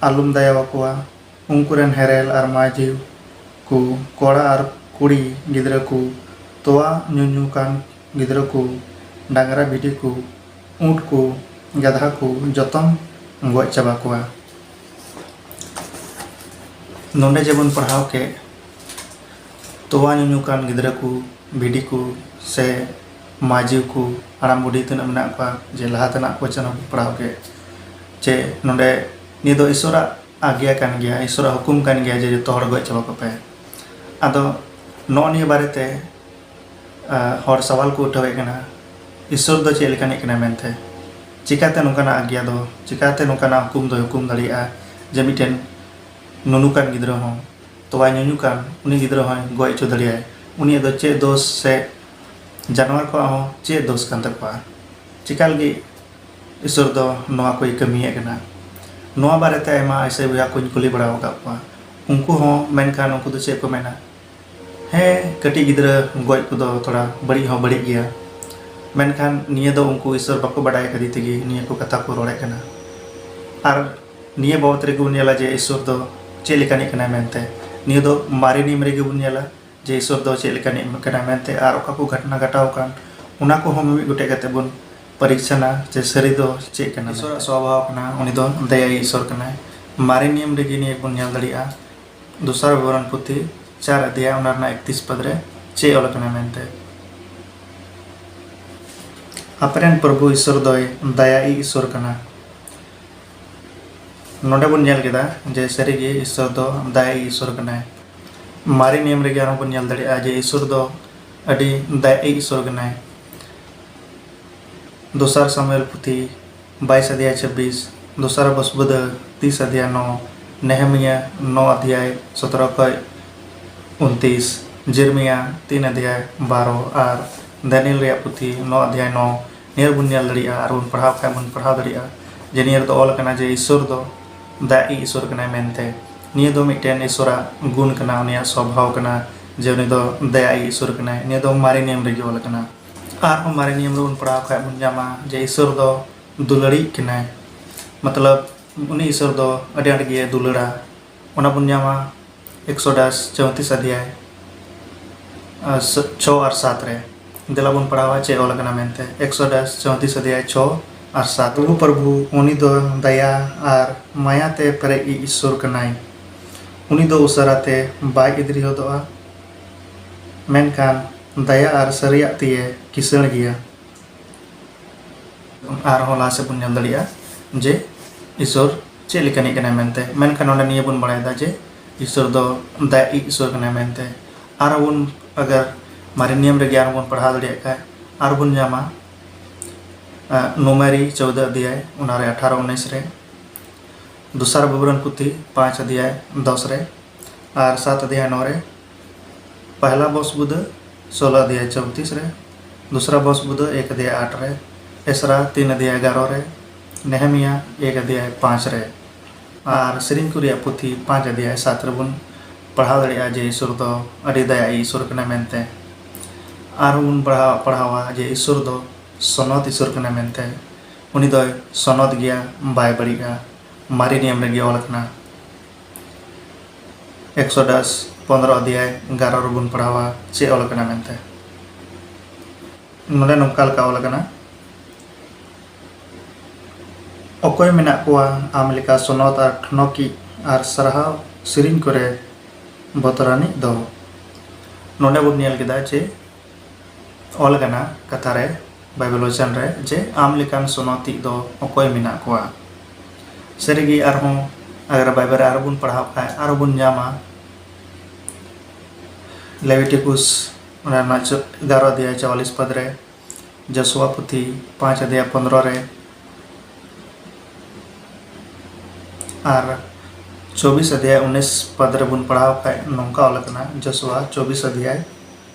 ᱟᱞᱚᱢ ᱫᱟᱭᱟᱣᱟᱠᱚᱣᱟ, ᱩᱱᱠᱩ ᱨᱮᱱ ᱦᱮᱨᱮᱞ ᱟᱨ ᱢᱟᱹᱭᱡᱤ ᱠᱚ, ᱠᱚᱲᱟ ᱟᱨ ᱠᱩᱲᱤ ᱜᱤᱫᱽᱨᱟᱹ ᱠᱚ, ᱛᱚᱣᱟ ᱧᱩᱧᱩ ᱠᱟᱱ ᱜᱤᱫᱽᱨᱟᱹ ᱠᱚ, ᱰᱟᱝᱨᱟ ᱵᱷᱤᱰᱤ ᱠᱚ, ᱩᱸᱴ ᱠᱚ, ᱜᱟᱫᱷᱟ ᱠᱚ ᱡᱚᱛᱚᱢ ᱜᱚᱡ ᱪᱟᱵᱟ ᱠᱚᱣᱟ᱾" ᱱᱚᱰᱮ ᱡᱮᱵᱚᱱ ᱯᱟᱲᱦᱟᱣ ᱠᱮᱫ, ᱛᱚᱣᱟ ᱧᱩᱧᱩ ᱠᱟᱱ ᱜᱤᱫᱽᱨᱟᱹ ᱠᱚ, ᱵᱷᱤᱰᱤ ᱠᱚ ᱥᱮ ᱢᱟᱹᱭᱡᱤ ᱠᱚ, ᱦᱟᱲᱟᱢ ᱵᱩᱰᱷᱤ ᱛᱤᱱᱟᱹᱜ ᱢᱮᱱᱟᱜ ᱠᱚᱣᱟ, ᱡᱮ ᱞᱟᱦᱟ ᱛᱮᱱᱟᱜ question ᱦᱚᱸ ᱯᱟᱲᱦᱟᱣ ᱠᱮᱫ, ᱡᱮ ᱱᱚᱰᱮ ᱱᱤᱭᱟᱹ ᱫᱚ ᱤᱥᱚᱨᱟᱜ ᱟᱜᱽᱭᱟ ᱠᱟᱱ ᱜᱮᱭᱟ, ᱤᱥᱚᱨᱟᱜ ᱦᱩᱠᱩᱢ ᱠᱟᱱ ᱜᱮᱭᱟ ᱡᱮ ᱡᱚᱛᱚ ᱦᱚᱲ ᱜᱚᱡ ᱪᱟᱵᱟ ᱠᱚᱯᱮ᱾ ᱟᱫᱚ ᱱᱚᱜᱼᱚ ᱱᱤᱭᱟᱹ ᱵᱟᱨᱮᱛᱮ, ᱟ, ᱦᱚᱲ ᱥᱟᱣᱟᱞ ᱠᱚ ᱩᱴᱷᱟᱹᱣᱮᱫ ᱠᱟᱱᱟ, ᱤᱥᱚᱨ ᱫᱚ ᱪᱮᱫ ᱞᱮᱠᱟᱱᱤᱡ ᱠᱟᱱᱟᱭ ᱢᱮᱱᱛᱮ? ᱪᱤᱠᱟᱛᱮ ᱱᱚᱝᱠᱟᱱᱟᱜ ᱟᱜᱽᱭᱟ ᱫᱚ, ᱪᱤᱠᱟᱛᱮ ᱱᱚᱝᱠᱟᱱᱟᱜ ᱦᱩᱠᱩᱢ ᱫᱚᱭ ᱦᱩᱠᱩᱢ ᱫᱟᱲᱮᱭᱟᱜᱼᱟ ᱡᱮ ᱢᱤᱫᱴᱮᱱ ᱱᱩᱱᱩ ᱠᱟᱱ ᱜᱤᱫᱽᱨᱟᱹ ᱦᱚᱸ, ᱛᱚᱣᱟ ᱧᱩᱧᱩ ᱠᱟᱱ ᱩᱱᱤ ᱜᱤᱫᱽᱨᱟᱹ ᱦᱚᱸᱭ ᱜᱚᱡ ᱦᱚᱪᱚ ᱫᱟᱲᱮᱭᱟᱭ? ᱩᱱᱤᱭᱟᱜ ᱫᱚ ᱪᱮᱫ ᱫᱳᱥ ᱥᱮ ᱡᱟᱱᱣᱟᱨ ᱠᱚᱣᱟᱜ ᱦᱚᱸ ᱪᱮᱫ ᱫᱳᱥ ᱠᱟᱱ ᱛᱟᱠᱚᱣᱟ? ᱪᱤᱠᱟ ᱞᱟᱹᱜᱤᱫ ᱤᱥᱚᱨ ᱫᱚ ᱱᱚᱣᱟ ᱠᱚᱭ ᱠᱟᱹᱢᱤᱭᱮᱫ ᱠᱟᱱᱟ? ᱱᱚᱣᱟ ᱵᱟᱨᱮᱛᱮ ᱟᱭᱢᱟ ᱤᱥᱟᱹᱭ ᱵᱚᱭᱦᱟ ᱠᱚᱧ ᱠᱩᱞᱤ ᱵᱟᱲᱟ ᱟᱠᱟᱫ ᱠᱚᱣᱟ᱾ ᱩᱱᱠᱩ ᱦᱚᱸ ᱢᱮᱱᱠᱷᱟᱱ ᱩᱱᱠᱩ ᱫᱚ ᱪᱮᱫ ᱠᱚ ᱢᱮᱱᱟ? ᱦᱮᱸ, ᱠᱟᱹᱴᱤᱡ ᱜᱤᱫᱽᱨᱟᱹ ᱜᱚᱡ ᱠᱚᱫᱚ ᱛᱷᱚᱲᱟ ᱵᱟᱹᱲᱤᱡ ᱦᱚᱸ ᱵᱟᱹᱲᱤᱡ ᱜᱮᱭᱟ, ᱢᱮᱱᱠᱷᱟᱱ ᱱᱤᱭᱟᱹ ᱫᱚ ᱩᱱᱠᱩ ᱤᱥᱚᱨ ᱵᱟᱠᱚ ᱵᱟᱰᱟᱭ ᱠᱷᱟᱹᱛᱤᱨ ᱛᱮᱜᱮ ᱱᱤᱭᱟᱹ ᱠᱚ ᱠᱟᱛᱷᱟ ᱠᱚ ᱨᱚᱲᱮᱫ ᱠᱟᱱᱟ᱾ ᱟᱨ ᱱᱤᱭᱟᱹ ᱵᱟᱵᱚᱫ ᱨᱮᱜᱮ ᱵᱚᱱ ᱧᱮᱞᱟ ᱡᱮ ᱤᱥᱚᱨ ᱫᱚ ᱪᱮᱫ ᱞᱮᱠᱟᱱᱤᱡ ᱠᱟᱱᱟᱭ ᱢᱮᱱᱛᱮ᱾ ᱱᱤᱭᱟᱹ ᱫᱚ ᱢᱟᱨᱮ ᱱᱤᱭᱚᱢ ᱨᱮᱜᱮ ᱵᱚᱱ ᱧᱮᱞᱟ ᱡᱮ ᱤᱥᱚᱨ ᱫᱚ ᱪᱮᱫ ᱞᱮᱠᱟᱱᱤᱡ ᱠᱟᱱᱟᱭ ᱢᱮᱱᱛᱮ, ᱟᱨ ᱚᱠᱟ ᱠᱚ ᱜᱷᱚᱴᱚᱱᱟ ᱜᱷᱚᱴᱟᱣ ᱟᱠᱟᱱ, ᱚᱱᱟ ᱠᱚᱦᱚᱸ ᱢᱤᱢᱤᱫ ᱜᱚᱴᱮᱡ ᱠᱟᱛᱮ ᱵᱚᱱ ᱯᱚᱨᱤᱪᱪᱷᱟᱱᱟ ᱡᱮ ᱥᱟᱹᱨᱤ ᱫᱚ ᱪᱮᱫ ᱠᱟᱱᱟ᱾ ᱤᱥᱚᱨᱟᱜ ᱥᱚᱵᱷᱟᱣ ᱠᱟᱱᱟ, ᱩᱱᱤ ᱫᱚ ᱫᱟᱭᱟᱭᱤᱡ ᱤᱥᱚᱨ ᱠᱟᱱᱟᱭ᱾ ᱢᱟᱨᱮ ᱱᱤᱭᱚᱢ ᱨᱮᱜᱮ ᱱᱤᱭᱟᱹ ᱵᱚᱱ ᱧᱮᱞ ᱫᱟᱲᱮᱭᱟᱜᱼᱟ, ᱫᱚᱥᱟᱨ ᱵᱤᱵᱚᱨᱚᱱ ᱯᱩᱛᱷᱤ ᱪᱟᱨ ᱚᱫᱷᱭᱟᱭ, ᱚᱱᱟ ᱨᱮᱱᱟᱜ ᱮᱠᱛᱤᱥ ᱯᱚᱫ ᱨᱮ ᱪᱮᱫ ᱚᱞ ᱟᱠᱟᱱᱟ ᱢᱮᱱᱛᱮ, ᱟᱯᱮᱨᱮᱱ ᱯᱨᱚᱵᱷᱩ ᱤᱥᱚᱨ ᱫᱚᱭ ᱫᱟᱭᱟᱭᱤᱡ ᱤᱥᱚᱨ ᱠᱟᱱᱟ᱾ ᱱᱚᱰᱮ ᱵᱚᱱ ᱧᱮᱞ ᱠᱮᱫᱟ ᱡᱮ ᱥᱟᱹᱨᱤᱜᱮ ᱤᱥᱚᱨ ᱫᱚ ᱫᱟᱭᱟᱭᱤᱡ ᱤᱥᱚᱨ ᱠᱟᱱᱟᱭ᱾ ᱢᱟᱨᱮ ᱱᱤᱭᱚᱢ ᱨᱮᱜᱮ ᱟᱨᱦᱚᱸ ᱵᱚᱱ ᱧᱮᱞ ᱫᱟᱲᱮᱭᱟᱜᱼᱟ ᱡᱮ ᱤᱥᱚᱨ ᱫᱚ ᱟᱹᱰᱤ ᱫᱟᱭᱟᱭᱤᱡ ᱤᱥᱚᱨ ᱠᱟᱱᱟᱭ᱾ ᱫᱚᱥᱟᱨ ᱥᱟᱢᱩᱭᱮᱞ ᱯᱩᱛᱷᱤ ᱵᱟᱭᱤᱥ ᱚᱫᱷᱭᱟᱭ ᱪᱷᱟᱵᱵᱤᱥ, ᱫᱚᱥᱟᱨ ᱵᱚᱥᱵᱩᱫᱟᱹ ᱛᱤᱥ ᱚᱫᱷᱭᱟᱭ ᱱᱚ, ᱱᱮᱦᱮᱢᱤᱭᱟ ᱱᱚ ᱚᱫᱷᱭᱟᱭ ᱥᱚᱛᱨᱚ ᱠᱷᱚᱡ ᱩᱱᱛᱤᱥ, ᱡᱮᱨᱢᱤᱭᱟ ᱛᱤᱱ ᱚᱫᱷᱭᱟᱭ ᱵᱟᱨᱚ ᱟᱨ ᱫᱟᱱᱤᱭᱮᱞ ᱨᱮᱭᱟᱜ ᱯᱩᱛᱷᱤ ᱱᱚ ᱚᱫᱷᱭᱟᱭ ᱱᱚ᱾ ᱱᱤᱭᱟᱹ ᱵᱚᱱ ᱧᱮᱞ ᱫᱟᱲᱮᱭᱟᱜᱼᱟ ᱟᱨ ᱵᱚᱱ ᱯᱟᱲᱦᱟᱣ ᱠᱷᱟᱡ ᱵᱚᱱ ᱯᱟᱲᱦᱟᱣ ᱫᱟᱲᱮᱭᱟᱜᱼᱟ ᱡᱮ ᱱᱤᱭᱟᱹ ᱨᱮᱫᱚ ᱚᱞ ᱟᱠᱟᱱᱟ ᱡᱮ ᱤᱥᱚᱨ ᱫᱚ ᱫᱟᱭᱟᱭᱤᱡ ᱤᱥᱚᱨ ᱠᱟᱱᱟᱭ ᱢᱮᱱᱛᱮ᱾ ᱱᱤᱭᱟᱹ ᱫᱚ ᱢᱤᱫᱴᱮᱱ ᱤᱥᱚᱨᱟᱜ ᱜᱩᱱ ᱠᱟᱱᱟ, ᱩᱱᱤᱭᱟᱜ ᱥᱚᱵᱷᱟᱣ ᱠᱟᱱᱟ ᱡᱮ ᱩᱱᱤ ᱫᱚ ᱫᱟᱭᱟᱭᱤᱡ ᱤᱥᱚᱨ ᱠᱟᱱᱟᱭ᱾ ᱱᱤᱭᱟᱹ ᱫᱚ ᱢᱟᱨᱮ ᱱᱤᱭᱚᱢ ᱨᱮᱜᱮ ᱚᱞ ᱟᱠᱟᱱᱟ᱾ ᱟᱨᱦᱚᱸ ᱢᱟᱨᱮ ᱱᱤᱭᱚᱢ ᱨᱮᱵᱚᱱ ᱯᱟᱲᱦᱟᱣ ᱠᱷᱟᱡ ᱵᱚᱱ ᱧᱟᱢᱟ ᱡᱮ ᱤᱥᱚᱨ ᱫᱚ ᱫᱩᱞᱟᱹᱲᱤᱡ ᱠᱟᱱᱟᱭ, ᱢᱚᱛᱞᱚᱵ ᱩᱱᱤ ᱤᱥᱚᱨ ᱫᱚ ᱟᱹᱰᱤ ᱟᱸᱴ ᱜᱮ ᱫᱩᱞᱟᱹᱲᱟ᱾ ᱚᱱᱟ ᱵᱚᱱ ᱧᱟᱢᱟ ᱮᱠᱥᱚᱰᱟᱥ ᱪᱳᱭᱛᱨᱤᱥ ᱚᱫᱷᱭᱟᱭ, ᱟᱨ ᱥ-, ᱪᱷᱚ ᱟᱨ ᱥᱟᱛ ᱨᱮ᱾ ᱫᱮᱞᱟ ᱵᱚᱱ ᱯᱟᱲᱦᱟᱣᱟ ᱪᱮᱫ ᱚᱞ ᱟᱠᱟᱱᱟ ᱢᱮᱱᱛᱮ, ᱮᱠᱥᱚᱰᱟᱥ ᱪᱳᱭᱛᱨᱤᱥ ᱚᱫᱷᱭᱟᱭ ᱪᱷᱚ ᱟᱨ ᱥᱟᱛ᱾ ᱯᱨᱚᱵᱷᱩ, ᱯᱨᱚᱵᱷᱩ, ᱩᱱᱤ ᱫᱚ ᱫᱟᱭᱟ ᱟᱨ ᱢᱟᱭᱟ ᱛᱮ ᱯᱮᱨᱮᱡ ᱤᱡ ᱤᱥᱚᱨ ᱠᱟᱱᱟᱭ᱾ ᱩᱱᱤ ᱫᱚ ᱩᱥᱟᱹᱨᱟ ᱛᱮ ᱵᱟᱭ ᱤᱫᱨᱤ ᱦᱚᱫᱚᱜᱼᱟ, ᱢᱮᱱᱠᱷᱟᱱ ᱫᱟᱭᱟ ᱟᱨ ᱥᱟᱹᱨᱤᱭᱟᱜ ᱛᱮᱭᱮ ᱠᱤᱥᱟᱹᱬ ᱜᱮᱭᱟ᱾ ᱟᱨᱦᱚᱸ ᱞᱟᱦᱟ ᱥᱮᱫ ᱵᱚᱱ ᱧᱮᱞ ᱫᱟᱲᱮᱭᱟᱜᱼᱟ ᱡᱮ ᱤᱥᱚᱨ ᱪᱮᱫ ᱞᱮᱠᱟᱱᱤᱡ ᱠᱟᱱᱟᱭ ᱢᱮᱱᱛᱮ, ᱢᱮᱱᱠᱷᱟᱱ ᱱᱚᱰᱮ ᱱᱤᱭᱟᱹ ᱵᱚᱱ ᱵᱟᱲᱟᱭᱮᱫᱟ ᱡᱮ ᱤᱥᱚᱨ ᱫᱚ ᱫᱟᱭᱟᱭᱤᱡ ᱤᱥᱚᱨ ᱠᱟᱱᱟᱭ ᱢᱮᱱᱛᱮ᱾ ᱟᱨᱦᱚᱸ ᱵᱚᱱ, ᱟᱜᱟᱨ ᱢᱟᱨᱮ ᱱᱤᱭᱚᱢ ᱨᱮᱜᱮ ᱟᱨᱦᱚᱸ ᱵᱚᱱ ᱯᱟᱲᱦᱟᱣ ᱫᱟᱲᱮᱭᱟᱜ ᱠᱷᱟᱡ, ᱟᱨᱦᱚᱸ ᱵᱚᱱ ᱧᱟᱢᱟ, ᱟᱸ, ᱱᱩᱢᱮᱨᱤ ᱪᱳᱣᱫᱚ ᱚᱫᱷᱭᱟᱭ, ᱚᱱᱟᱨᱮ ᱟᱴᱷᱟᱨᱚ ᱩᱱᱤᱥ ᱨᱮ, ᱫᱚᱥᱟᱨ ᱵᱤᱵᱚᱨᱚᱱ ᱯᱩᱛᱷᱤ ᱯᱟᱸᱪ ᱚᱫᱷᱭᱟᱭ ᱫᱚᱥ ᱨᱮ ᱟᱨ ᱥᱟᱛ ᱚᱫᱷᱭᱟᱭ ᱱᱚ ᱨᱮ, ᱯᱟᱦᱞᱟ ᱵᱚᱥᱵᱩᱫᱟᱹ ᱥᱳᱞᱳ ᱚᱫᱷᱭᱟᱭ ᱪᱳᱭᱛᱨᱤᱥ ᱨᱮ, ᱫᱩᱥᱨᱟ ᱵᱚᱥᱵᱩᱫᱟᱹ ᱮᱠ ᱚᱫᱷᱭᱟᱭ ᱟᱴ ᱨᱮ, ᱮᱥᱨᱟ ᱛᱤᱱ ᱚᱫᱷᱭᱟᱭ ᱮᱜᱟᱨᱚ ᱨᱮ, ᱱᱮᱦᱮᱢᱤᱭᱟ ᱮᱠ ᱚᱫᱷᱭᱟᱭ ᱯᱟᱸᱪ ᱨᱮ, ᱟᱨ ᱥᱮᱨᱮᱧ ᱠᱚ ᱨᱮᱭᱟᱜ ᱯᱩᱛᱷᱤ ᱯᱟᱸᱪ ᱚᱫᱷᱭᱟᱭ ᱥᱟᱛ ᱨᱮᱵᱚᱱ ᱯᱟᱲᱦᱟᱣ ᱫᱟᱲᱮᱭᱟᱜᱼᱟ ᱡᱮ ᱤᱥᱚᱨ ᱫᱚ ᱟᱹᱰᱤ ᱫᱟᱭᱟ ᱤᱥᱚᱨ ᱠᱟᱱᱟᱭ ᱢᱮᱱᱛᱮ᱾ ᱟᱨᱦᱚᱸ ᱵᱚᱱ ᱯᱟᱲᱦᱟᱣ ᱯᱟᱲᱦᱟᱣᱟ ᱡᱮ ᱤᱥᱚᱨ ᱫᱚ ᱥᱚᱱᱚᱛ ᱤᱥᱚᱨ ᱠᱟᱱᱟᱭ ᱢᱮᱱᱛᱮ᱾ ᱩᱱᱤ ᱫᱚᱭ ᱥᱚᱱᱚᱛ ᱜᱮᱭᱟ, ᱵᱟᱭ ᱵᱟᱹᱲᱤᱡᱼᱟ᱾ ᱢᱟᱨᱮ ᱱᱤᱭᱚᱢ ᱨᱮᱜᱮ ᱚᱞ ᱟᱠᱟᱱᱟ᱾ ᱮᱠᱥᱚᱰᱟᱥ ᱯᱚᱱᱫᱽᱨᱚ ᱚᱫᱷᱭᱟᱭ ᱮᱜᱟᱨᱚ ᱨᱮᱵᱚᱱ ᱯᱟᱲᱦᱟᱣᱟ ᱪᱮᱫ ᱚᱞ ᱟᱠᱟᱱᱟ ᱢᱮᱱᱛᱮ᱾ ᱱᱚᱰᱮ ᱱᱚᱝᱠᱟ ᱞᱮᱠᱟ ᱚᱞ ᱟᱠᱟᱱᱟ, ᱚᱠᱚᱭ ᱢᱮᱱᱟᱜ ᱠᱚᱣᱟ ᱟᱢ ᱞᱮᱠᱟ ᱥᱚᱱᱚᱛ ᱟᱨ ᱴᱷᱚᱱᱚᱠᱤᱡ ᱟᱨ ᱥᱟᱨᱦᱟᱣ ᱥᱮᱨᱮᱧ ᱠᱚᱨᱮ ᱵᱚᱛᱚᱨᱟᱱᱤᱡ ᱫᱚ? ᱱᱚᱰᱮ ᱵᱚᱱ ᱧᱮᱞ ᱠᱮᱫᱟ ᱡᱮ ᱚᱞ ᱟᱠᱟᱱᱟ ᱠᱟᱛᱷᱟ ᱨᱮ, ᱵᱟᱭᱵᱮᱞ ᱵᱟᱪᱷᱚᱱ ᱨᱮ, ᱡᱮ ᱟᱢ ᱞᱮᱠᱟᱱ ᱥᱚᱱᱚᱛᱤᱡ ᱫᱚ ᱚᱠᱚᱭ ᱢᱮᱱᱟᱜ ᱠᱚᱣᱟ? ᱥᱟᱹᱨᱤᱜᱮ ᱟᱨᱦᱚᱸ ᱟᱜᱟᱨ ᱵᱟᱭᱵᱮᱞ ᱨᱮ ᱟᱨᱦᱚᱸ ᱵᱚᱱ ᱯᱟᱲᱦᱟᱣ ᱠᱷᱟᱡ ᱟᱨᱦᱚᱸ ᱵᱚᱱ ᱧᱟᱢᱟ᱾ ᱞᱮᱵᱤᱴᱤᱠᱩᱥ ᱚᱱᱟ ᱨᱮᱱᱟᱜ ᱪᱚ-, ᱮᱜᱟᱨᱚ ᱚᱫᱷᱭᱟᱭ ᱪᱚᱣᱟᱞᱤᱥ ᱯᱚᱫ ᱨᱮ, ᱡᱚᱥᱩᱣᱟ ᱯᱩᱛᱷᱤ ᱯᱟᱸᱪ ᱚᱫᱷᱭᱟᱭ ᱯᱚᱱᱫᱽᱨᱚ ᱨᱮ, ᱟᱨ ᱪᱚᱵᱵᱤᱥ ᱚᱫᱷᱭᱟᱭ ᱩᱱᱤᱥ ᱯᱚᱫ ᱨᱮᱵᱚᱱ ᱯᱟᱲᱦᱟᱣ ᱠᱷᱟᱡ ᱱᱚᱝᱠᱟ ᱚᱞ ᱟᱠᱟᱱᱟ, ᱡᱚᱥᱩᱣᱟ ᱪᱚᱵᱵᱤᱥ ᱚᱫᱷᱭᱟᱭ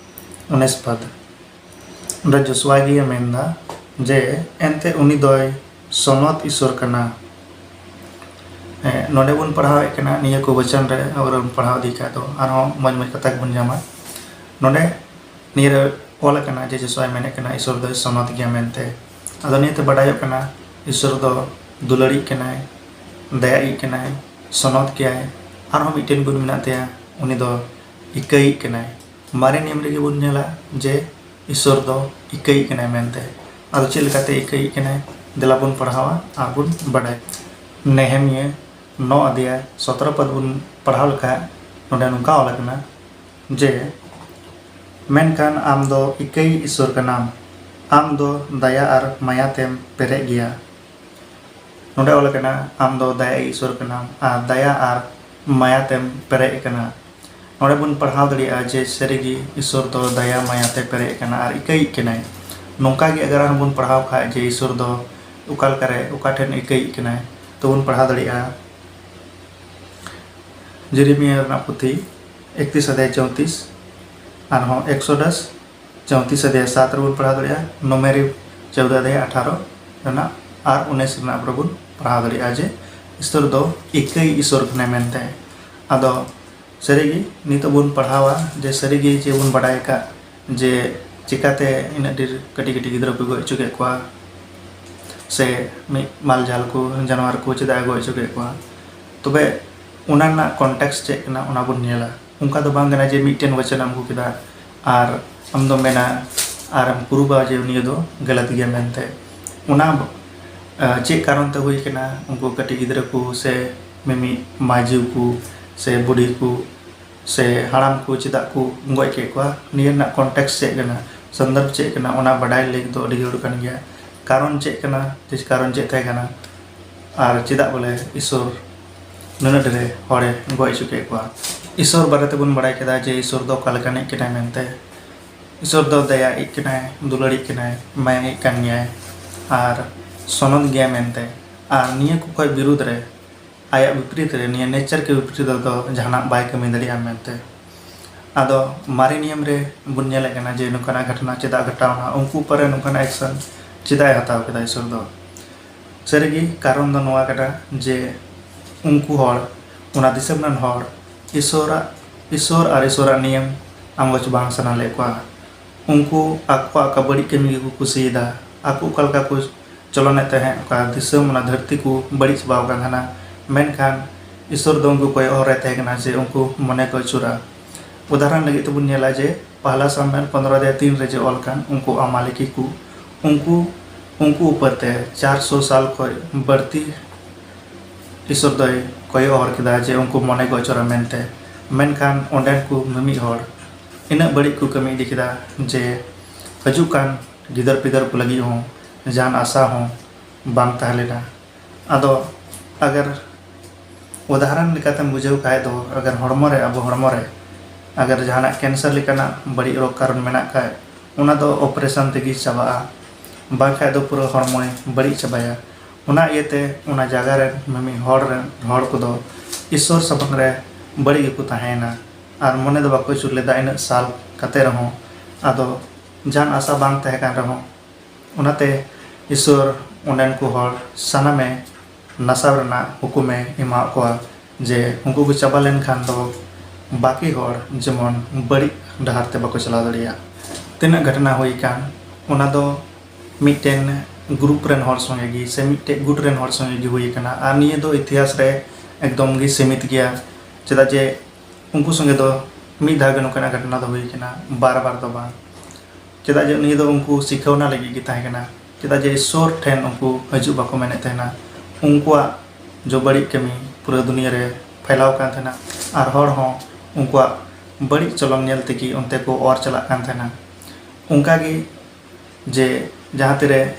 ᱩᱱᱤᱥ ᱯᱚᱫ᱾ ᱚᱸᱰᱮ ᱡᱚᱥᱩᱣᱟ ᱜᱮ ᱢᱮᱱᱫᱟ ᱡᱮ ᱮᱱᱛᱮ ᱩᱱᱤ ᱫᱚᱭ ᱥᱚᱱᱚᱛ ᱤᱥᱚᱨ ᱠᱟᱱᱟ᱾ ᱦᱮᱸ, ᱱᱚᱰᱮ ᱵᱚᱱ ᱯᱟᱲᱦᱟᱣᱮᱫ ᱠᱟᱱᱟ, ᱱᱤᱭᱟᱹ ᱠᱚ ᱵᱚᱪᱚᱱ ᱨᱮ ᱟᱵᱚ ᱵᱚᱱ ᱯᱟᱲᱦᱟᱣ ᱤᱫᱤ ᱠᱷᱟᱡ ᱫᱚ ᱟᱨᱦᱚᱸ ᱢᱚᱡᱽ ᱢᱚᱡᱽ ᱠᱟᱛᱷᱟ ᱜᱮᱵᱚᱱ ᱧᱟᱢᱟ᱾ ᱱᱚᱰᱮ ᱱᱤᱭᱟᱹ ᱨᱮ ᱚᱞ ᱟᱠᱟᱱᱟ ᱡᱮ ᱡᱚᱥᱩᱣᱟᱭ ᱢᱮᱱᱮᱫ ᱠᱟᱱᱟ ᱤᱥᱚᱨ ᱫᱚᱭ ᱥᱚᱱᱚᱛ ᱜᱮᱭᱟ ᱢᱮᱱᱛᱮ᱾ ᱟᱫᱚ ᱱᱤᱭᱟᱹᱛᱮ ᱵᱟᱰᱟᱭᱚᱜ ᱠᱟᱱᱟ ᱤᱥᱚᱨ ᱫᱚ ᱫᱩᱞᱟᱹᱲᱤᱡ ᱠᱟᱱᱟᱭ, ᱫᱟᱭᱟᱭᱤᱡ ᱠᱟᱱᱟᱭ, ᱥᱚᱱᱚᱛ ᱜᱮᱭᱟᱭ᱾ ᱟᱨᱦᱚᱸ ᱢᱤᱫᱴᱮᱱ ᱜᱩᱱ ᱢᱮᱱᱟᱜ ᱛᱟᱭᱟ, ᱩᱱᱤ ᱫᱚ ᱤᱠᱟᱹᱭᱤᱡ ᱠᱟᱱᱟᱭ᱾ ᱢᱟᱨᱮ ᱱᱤᱭᱚᱢ ᱨᱮᱜᱮ ᱵᱚᱱ ᱧᱮᱞᱟ ᱡᱮ ᱤᱥᱚᱨ ᱫᱚ ᱤᱠᱟᱹᱭᱤᱡ ᱠᱟᱱᱟᱭ ᱢᱮᱱᱛᱮ᱾ ᱟᱫᱚ ᱪᱮᱫ ᱞᱮᱠᱟᱛᱮ ᱤᱠᱟᱹᱭᱤᱡ ᱠᱟᱱᱟᱭ? ᱫᱮᱞᱟ ᱵᱚᱱ ᱯᱟᱲᱦᱟᱣᱟ ᱟᱨ ᱵᱚᱱ ᱵᱟᱰᱟᱭᱟ᱾ ᱱᱮᱦᱮᱢᱤᱭᱟᱹ ᱱᱚ ᱚᱫᱷᱭᱟᱭ ᱥᱚᱛᱨᱚ ᱯᱚᱫ ᱵᱚᱱ ᱯᱟᱲᱦᱟᱣ ᱞᱮᱠᱷᱟᱡ ᱱᱚᱰᱮ ᱱᱚᱝᱠᱟ ᱚᱞ ᱟᱠᱟᱱᱟ ᱡᱮ, ᱢᱮᱱᱠᱷᱟᱱ ᱟᱢ ᱫᱚ ᱤᱠᱟᱹᱭᱤᱡ ᱤᱥᱚᱨ ᱠᱟᱱᱟᱢ, ᱟᱢ ᱫᱚ ᱫᱟᱭᱟ ᱟᱨ ᱢᱟᱭᱟ ᱛᱮᱢ ᱯᱮᱨᱮᱡ ᱜᱮᱭᱟ᱾ ᱱᱚᱰᱮ ᱚᱞ ᱟᱠᱟᱱᱟ, ᱟᱢ ᱫᱚ ᱫᱟᱭᱟ ᱤᱥᱚᱨ ᱠᱟᱱᱟᱢ ᱟᱨ ᱫᱟᱭᱟ ᱟᱨ ᱢᱟᱭᱟ ᱛᱮᱢ ᱯᱮᱨᱮᱡ ᱟᱠᱟᱱᱟ᱾ ᱱᱚᱰᱮ ᱵᱚᱱ ᱯᱟᱲᱦᱟᱣ ᱫᱟᱲᱮᱭᱟᱜᱼᱟ ᱡᱮ ᱥᱟᱹᱨᱤᱜᱮ ᱤᱥᱚᱨ ᱫᱚ ᱫᱟᱭᱟ ᱢᱟᱭᱟ ᱛᱮ ᱯᱮᱨᱮᱡ ᱟᱠᱟᱱᱟ ᱟᱨ ᱤᱠᱟᱹᱭᱤᱡ ᱠᱟᱱᱟᱭ᱾ ᱱᱚᱝᱠᱟ ᱜᱮ ᱟᱜᱟᱨ ᱟᱨᱦᱚᱸ ᱵᱚᱱ ᱯᱟᱲᱦᱟᱣ ᱠᱷᱟᱡ ᱡᱮ ᱤᱥᱚᱨ ᱫᱚ ᱚᱠᱟ ᱞᱮᱠᱟᱨᱮ, ᱚᱠᱟ ᱴᱷᱮᱱ ᱤᱠᱟᱹᱭᱤᱡ ᱠᱟᱱᱟᱭ, ᱛᱚ ᱵᱚᱱ ᱯᱟᱲᱦᱟᱣ ᱫᱟᱲᱮᱭᱟᱜᱼᱟ ᱡᱮᱨᱮᱢᱤᱭᱟ ᱨᱮᱱᱟᱜ ᱯᱩᱛᱷᱤ ᱮᱠᱛᱨᱤᱥ ᱚᱫᱷᱭᱟᱭ ᱪᱳᱭᱛᱨᱤᱥ, ᱟᱨᱦᱚᱸ ᱮᱠᱥᱚᱰᱟᱥ ᱪᱳᱭᱛᱨᱤᱥ ᱚᱫᱷᱭᱟᱭ ᱥᱟᱛ ᱨᱮᱵᱚᱱ ᱯᱟᱲᱦᱟᱣ ᱫᱟᱲᱮᱭᱟᱜᱼᱟ, ᱱᱩᱢᱮᱨᱤ ᱪᱳᱣᱫᱟ ᱚᱫᱷᱭᱟᱭ ᱟᱴᱷᱟᱨᱚ ᱨᱮᱱᱟᱜ ᱟᱨ ᱩᱱᱤᱥ ᱨᱮᱱᱟᱜ ᱨᱮᱵᱚᱱ ᱯᱟᱲᱦᱟᱣ ᱫᱟᱲᱮᱭᱟᱜᱼᱟ ᱡᱮ ᱤᱥᱚᱨ ᱫᱚ ᱤᱠᱟᱹᱭᱤᱡ ᱤᱥᱚᱨ ᱠᱟᱱᱟᱭ ᱢᱮᱱᱛᱮ᱾ ᱟᱫᱚ ᱥᱟᱹᱨᱤᱜᱮ ᱱᱤᱛᱚᱜ ᱵᱚᱱ ᱯᱟᱲᱦᱟᱣᱟ ᱡᱮ ᱥᱟᱹᱨᱤᱜᱮ ᱡᱮ ᱵᱚᱱ ᱵᱟᱰᱟᱭ ᱟᱠᱟᱫ ᱡᱮ ᱪᱤᱠᱟᱛᱮ ᱤᱱᱟᱹᱜ ᱰᱷᱮᱨ ᱠᱟᱹᱴᱤᱡ ᱠᱟᱹᱴᱤᱡ ᱜᱤᱫᱽᱨᱟᱹ ᱠᱚ ᱜᱚᱡ ᱦᱚᱪᱚ ᱠᱮᱫ ᱠᱚᱣᱟ, ᱥᱮ ᱢᱤᱫ ᱢᱟᱞ ᱡᱟᱞ ᱠᱚ, ᱡᱟᱱᱣᱟᱨ ᱠᱚ ᱪᱮᱫᱟᱜ ᱮ ᱜᱚᱡ ᱦᱚᱪᱚ ᱠᱮᱫ ᱠᱚᱣᱟ᱾ ᱛᱚᱵᱮ ᱚᱱᱟ ᱨᱮᱱᱟᱜ context ᱪᱮᱫ ᱠᱟᱱᱟ, ᱚᱱᱟ ᱵᱚᱱ ᱧᱮᱞᱟ᱾ ᱚᱱᱠᱟ ᱫᱚ ᱵᱟᱝ ᱠᱟᱱᱟ ᱡᱮ ᱢᱤᱫᱴᱮᱱ ᱵᱚᱪᱚᱱ ᱮᱢ ᱟᱹᱜᱩ ᱠᱮᱫᱟ ᱟᱨ ᱟᱢ ᱫᱚᱢ ᱢᱮᱱᱟ ᱟᱨᱮᱢ ᱯᱨᱩᱵᱷᱟ ᱡᱮ ᱱᱤᱭᱟᱹ ᱫᱚ ᱜᱟᱞᱟᱛ ᱜᱮᱭᱟ ᱢᱮᱱᱛᱮ᱾ ᱚᱱᱟ ᱪᱮᱫ ᱠᱟᱨᱚᱱ ᱛᱮ ᱦᱩᱭ ᱠᱟᱱᱟ, ᱩᱱᱠᱩ ᱠᱟᱹᱴᱤᱡ ᱜᱤᱫᱽᱨᱟᱹ ᱠᱚ ᱥᱮ ᱢᱤᱢᱤᱫ ᱢᱟᱹᱡᱷᱤ ᱠᱚ ᱥᱮ ᱵᱩᱰᱷᱤ ᱠᱚ ᱥᱮ ᱦᱟᱲᱟᱢ ᱠᱚ ᱪᱮᱫᱟᱜ ᱠᱚ ᱜᱚᱡ ᱠᱮᱫ ᱠᱚᱣᱟ, ᱱᱤᱭᱟᱹ ᱨᱮᱱᱟᱜ context ᱪᱮᱫ ᱠᱟᱱᱟ, ᱥᱚᱱᱫᱚᱨᱵᱷ ᱪᱮᱫ ᱠᱟᱱᱟ, ᱚᱱᱟ ᱵᱟᱰᱟᱭ ᱞᱟᱹᱜᱤᱫ ᱫᱚ ᱟᱹᱰᱤ ᱡᱟᱹᱨᱩᱲ ᱠᱟᱱ ᱜᱮᱭᱟ᱾ ᱠᱟᱨᱚᱱ ᱪᱮᱫ ᱠᱟᱱᱟ, ᱡᱮ ᱠᱟᱨᱚᱱ ᱪᱮᱫ ᱛᱟᱦᱮᱸ ᱠᱟᱱᱟ ᱟᱨ ᱪᱮᱫᱟᱜ ᱵᱚᱞᱮ ᱤᱥᱚᱨ ᱱᱩᱱᱟᱹᱜ ᱰᱷᱮᱨ ᱦᱚᱲᱮ ᱜᱚᱡ ᱦᱚᱪᱚ ᱠᱮᱫ ᱠᱚᱣᱟ᱾ ᱤᱥᱚᱨ ᱵᱟᱨᱮ ᱛᱮᱵᱚᱱ ᱵᱟᱲᱟᱭ ᱠᱮᱫᱟ ᱡᱮ ᱤᱥᱚᱨ ᱫᱚ ᱚᱠᱟ ᱞᱮᱠᱟᱱᱤᱡ ᱠᱟᱱᱟᱭ ᱢᱮᱱᱛᱮ᱾ ᱤᱥᱚᱨ ᱫᱚ ᱫᱟᱭᱟᱭᱤᱡ ᱠᱟᱱᱟᱭ, ᱫᱩᱞᱟᱹᱲᱤᱡ ᱠᱟᱱᱟᱭ, ᱢᱟᱭᱟᱭᱤᱡ ᱠᱟᱱ ᱜᱮᱭᱟᱭ ᱟᱨ ᱥᱚᱱᱚᱛ ᱜᱮᱭᱟᱭ ᱢᱮᱱᱛᱮ᱾ ᱟᱨ ᱱᱤᱭᱟᱹ ᱠᱚ ᱠᱷᱚᱡ ᱵᱤᱨᱩᱫᱽ ᱨᱮ, ᱟᱭᱟᱜ ᱵᱤᱯᱨᱤᱛ ᱨᱮ, ᱱᱤᱭᱟᱹ nature ᱠᱮ ᱵᱤᱯᱨᱤᱛ ᱨᱮᱫᱚ ᱡᱟᱦᱟᱱᱟᱜ ᱵᱟᱭ ᱠᱟᱹᱢᱤ ᱫᱟᱲᱮᱭᱟᱜᱼᱟ ᱢᱮᱱᱛᱮ᱾ ᱟᱫᱚ ᱢᱟᱨᱮ ᱱᱤᱭᱚᱢ ᱨᱮ ᱵᱚᱱ ᱧᱮᱞᱮᱫ ᱠᱟᱱᱟ ᱡᱮ ᱱᱚᱝᱠᱟᱱᱟᱜ ᱜᱷᱚᱴᱚᱱᱟ ᱪᱮᱫᱟᱜ ᱜᱷᱚᱴᱟᱣᱱᱟ, ᱩᱱᱠᱩ ᱩᱯᱚᱨ ᱨᱮ ᱱᱚᱝᱠᱟᱱᱟᱜ action ᱪᱮᱫᱟᱜ ᱮ ᱦᱟᱛᱟᱣ ᱠᱮᱫᱟ ᱤᱥᱚᱨ ᱫᱚ᱾ ᱥᱟᱹᱨᱤᱜᱮ ᱠᱟᱨᱚᱱ ᱫᱚ ᱱᱚᱣᱟ ᱠᱟᱱᱟ ᱡᱮ ᱩᱱᱠᱩ ᱦᱚᱲ, ᱚᱱᱟ ᱫᱤᱥᱚᱢ ᱨᱮᱱ ᱦᱚᱲ ᱤᱥᱚᱨᱟᱜ, ᱤᱥᱚᱨ ᱟᱨ ᱤᱥᱚᱨᱟᱜ ᱱᱤᱭᱚᱢ ᱟᱸᱜᱚᱪ ᱵᱟᱝ ᱥᱟᱱᱟ ᱞᱮᱫ ᱠᱚᱣᱟ᱾ ᱩᱱᱠᱩ ᱟᱠᱚᱣᱟᱜ ᱚᱠᱟ ᱵᱟᱹᱲᱤᱡ ᱠᱟᱹᱢᱤ ᱜᱮᱠᱚ ᱠᱩᱥᱤᱭᱮᱫᱟ, ᱟᱠᱚ ᱚᱠᱟ ᱞᱮᱠᱟ ᱠᱚ ᱪᱚᱞᱚᱱᱮᱫ ᱛᱟᱦᱮᱸᱫ, ᱚᱠᱟ ᱫᱤᱥᱚᱢ, ᱚᱱᱟ ᱫᱷᱟᱹᱨᱛᱤ ᱠᱚ ᱵᱟᱹᱲᱤᱡ ᱪᱟᱵᱟᱣ ᱟᱠᱟᱱ ᱛᱟᱦᱮᱱᱟ᱾ ᱢᱮᱱᱠᱷᱟᱱ ᱤᱥᱚᱨ ᱫᱚ ᱩᱱᱠᱩ ᱠᱚᱭᱚᱜ ᱦᱚᱨ ᱨᱮ ᱛᱟᱦᱮᱸ ᱠᱟᱱᱟ ᱡᱮ ᱩᱱᱠᱩ ᱢᱚᱱᱮ ᱠᱚ ᱟᱹᱪᱩᱨᱟ᱾ ᱩᱫᱟᱦᱚᱨᱚᱱ ᱞᱟᱹᱜᱤᱫ ᱛᱮᱵᱚᱱ ᱧᱮᱞᱟ ᱡᱮ ᱯᱟᱦᱞᱟ ᱥᱟᱢᱩᱭᱮᱞ ᱯᱚᱱᱫᱽᱨᱚ ᱨᱮ ᱛᱤᱱ ᱨᱮ ᱡᱮ ᱚᱞ ᱠᱟᱱ, ᱩᱱᱠᱩ ᱟᱢᱟᱞᱮᱠᱤ ᱠᱚ, ᱩᱱᱠᱩ, ᱩᱱᱠᱩ ᱩᱯᱚᱨ ᱛᱮ ᱪᱟᱨᱥᱚ ᱥᱟᱞ ᱠᱷᱚᱡ ᱵᱟᱹᱲᱛᱤ ᱤᱥᱚᱨ ᱫᱚᱭ ᱠᱚᱭᱚᱜ ᱦᱚᱨ ᱠᱮᱫᱟ ᱡᱮ ᱩᱱᱠᱩ ᱢᱚᱱᱮ ᱠᱚ ᱟᱹᱪᱩᱨᱟ ᱢᱮᱱᱛᱮ᱾ ᱢᱮᱱᱠᱷᱟᱱ ᱚᱸᱰᱮᱱ ᱠᱚ ᱢᱤᱢᱤᱫ ᱦᱚᱲ ᱤᱱᱟᱹᱜ ᱵᱟᱹᱲᱤᱡ ᱠᱚ ᱠᱟᱹᱢᱤ ᱤᱫᱤ ᱠᱮᱫᱟ ᱡᱮ ᱦᱤᱡᱩᱜ ᱠᱟᱱ ᱜᱤᱫᱟᱹᱨ ᱯᱤᱫᱟᱹᱨ ᱠᱚ ᱞᱟᱹᱜᱤᱫ ᱦᱚᱸ ᱡᱟᱦᱟᱱ ᱟᱥᱟ ᱦᱚᱸ ᱵᱟᱝ ᱛᱟᱦᱮᱸ ᱞᱮᱱᱟ᱾ ᱟᱫᱚ ᱟᱜᱟᱨ ᱩᱫᱟᱦᱚᱨᱚᱱ ᱞᱮᱠᱟᱛᱮᱢ ᱵᱩᱡᱷᱟᱹᱣ ᱠᱷᱟᱡ ᱫᱚ, ᱟᱜᱟᱨ ᱦᱚᱲᱢᱚ ᱨᱮ, ᱟᱵᱚ ᱦᱚᱲᱢᱚ ᱨᱮ ᱟᱜᱟᱨ ᱡᱟᱦᱟᱱᱟᱜ cancer ᱞᱮᱠᱟᱱᱟᱜ ᱵᱟᱹᱲᱤᱡ ᱨᱳᱜᱽ ᱠᱟᱨᱚᱱ ᱢᱮᱱᱟᱜ ᱠᱷᱟᱡ, ᱚᱱᱟ ᱫᱚ operation ᱛᱮᱜᱮ ᱪᱟᱵᱟᱜᱼᱟ, ᱵᱟᱝᱠᱷᱟᱡ ᱫᱚ ᱯᱩᱨᱟᱹ ᱦᱚᱲᱢᱚᱭ ᱵᱟᱹᱲᱤᱡ ᱪᱟᱵᱟᱭᱟ᱾ ᱚᱱᱟ ᱤᱭᱟᱹᱛᱮ ᱚᱱᱟ ᱡᱟᱭᱜᱟ ᱨᱮᱱ ᱢᱤᱢᱤᱫ ᱦᱚᱲ ᱨᱮᱱ ᱦᱚᱲ ᱠᱚᱫᱚ ᱤᱥᱚᱨ ᱥᱟᱢᱟᱝ ᱨᱮ ᱵᱟᱹᱲᱤᱡ ᱜᱮᱠᱚ ᱛᱟᱦᱮᱸᱭᱮᱱᱟ ᱟᱨ ᱢᱚᱱᱮ ᱫᱚ ᱵᱟᱠᱚ ᱟᱹᱪᱩᱨ ᱞᱮᱫᱟ ᱤᱱᱟᱹᱜ ᱥᱟᱞ ᱠᱟᱛᱮ ᱨᱮᱦᱚᱸ᱾ ᱟᱫᱚ ᱡᱟᱦᱟᱱ ᱟᱥᱟ ᱵᱟᱝ ᱛᱟᱦᱮᱸ ᱠᱟᱱ ᱨᱮᱦᱚᱸ, ᱚᱱᱟᱛᱮ ᱤᱥᱚᱨ ᱚᱸᱰᱮᱱ ᱠᱚ ᱦᱚᱲ ᱥᱟᱱᱟᱢᱮ ᱱᱟᱥᱟᱣ ᱨᱮᱱᱟᱜ ᱦᱩᱠᱩᱢᱮ ᱮᱢᱟᱣᱟᱫ ᱠᱚᱣᱟ ᱡᱮ ᱩᱱᱠᱩ ᱠᱚ ᱪᱟᱵᱟ ᱞᱮᱱᱠᱷᱟᱱ ᱫᱚ ᱵᱟᱹᱠᱤ ᱦᱚᱲ ᱡᱮᱢᱚᱱ ᱵᱟᱹᱲᱤᱡ ᱰᱟᱦᱟᱨ ᱛᱮ ᱵᱟᱠᱚ ᱪᱟᱞᱟᱣ ᱫᱟᱲᱮᱭᱟᱜ᱾ ᱛᱤᱱᱟᱹᱜ ᱜᱷᱚᱴᱚᱱᱟ ᱦᱩᱭ ᱟᱠᱟᱱ, ᱚᱱᱟ ᱫᱚ ᱢᱤᱫᱴᱮᱱ ᱜᱨᱩᱯ ᱨᱮᱱ ᱦᱚᱲ ᱥᱚᱸᱜᱮ ᱜᱮ ᱥᱮ ᱢᱤᱫᱴᱮᱡ ᱜᱩᱴ ᱨᱮᱱ ᱦᱚᱲ ᱥᱚᱸᱜᱮ ᱜᱮ ᱦᱩᱭ ᱟᱠᱟᱱᱟ᱾ ᱟᱨ ᱱᱤᱭᱟᱹ ᱫᱚ ᱤᱛᱤᱦᱟᱥ ᱨᱮ ᱮᱠᱫᱚᱢ ᱜᱮ ᱥᱤᱢᱤᱛ ᱜᱮᱭᱟ, ᱪᱮᱫᱟᱜ ᱡᱮ ᱩᱱᱠᱩ ᱥᱚᱸᱜᱮ ᱫᱚ ᱢᱤᱫ ᱫᱷᱟᱣ ᱜᱮ ᱱᱚᱝᱠᱟᱱᱟᱜ ᱜᱷᱚᱴᱚᱱᱟ ᱫᱚ ᱦᱩᱭ ᱟᱠᱟᱱᱟ, ᱵᱟᱨ ᱵᱟᱨ ᱫᱚ ᱵᱟᱝ᱾ ᱪᱮᱫᱟᱜ ᱡᱮ ᱱᱤᱭᱟᱹ ᱫᱚ ᱩᱱᱠᱩ ᱥᱤᱠᱷᱟᱹᱣᱱᱟ ᱞᱟᱹᱜᱤᱫ ᱜᱮ ᱛᱟᱦᱮᱸ ᱠᱟᱱᱟ, ᱪᱮᱫᱟᱜ ᱡᱮ ᱤᱥᱥᱚᱨ ᱴᱷᱮᱱ ᱩᱱᱠᱩ ᱦᱤᱡᱩᱜ ᱵᱟᱠᱚ ᱢᱮᱱᱮᱫ ᱛᱟᱦᱮᱱᱟ᱾ ᱩᱱᱠᱩᱣᱟᱜ ᱡᱚ ᱵᱟᱹᱲᱤᱡ ᱠᱟᱹᱢᱤ ᱯᱩᱨᱟᱹ ᱫᱩᱱᱤᱭᱟᱹ ᱨᱮ ᱯᱷᱟᱭᱞᱟᱣ ᱠᱟᱱ ᱛᱟᱦᱮᱱᱟ, ᱟᱨ ᱦᱚᱲ ᱦᱚᱸ ᱩᱱᱠᱩᱣᱟᱜ ᱵᱟᱹᱲᱤᱡ ᱪᱚᱞᱚᱱ ᱧᱮᱞ ᱛᱮᱜᱮ ᱚᱱᱛᱮ ᱠᱚ ᱚᱨ ᱪᱟᱞᱟᱜ ᱠᱟᱱ ᱛᱟᱦᱮᱱᱟ᱾ ᱚᱱᱠᱟ ᱜᱮ ᱡᱮ ᱡᱟᱦᱟᱸ ᱛᱤᱨᱮ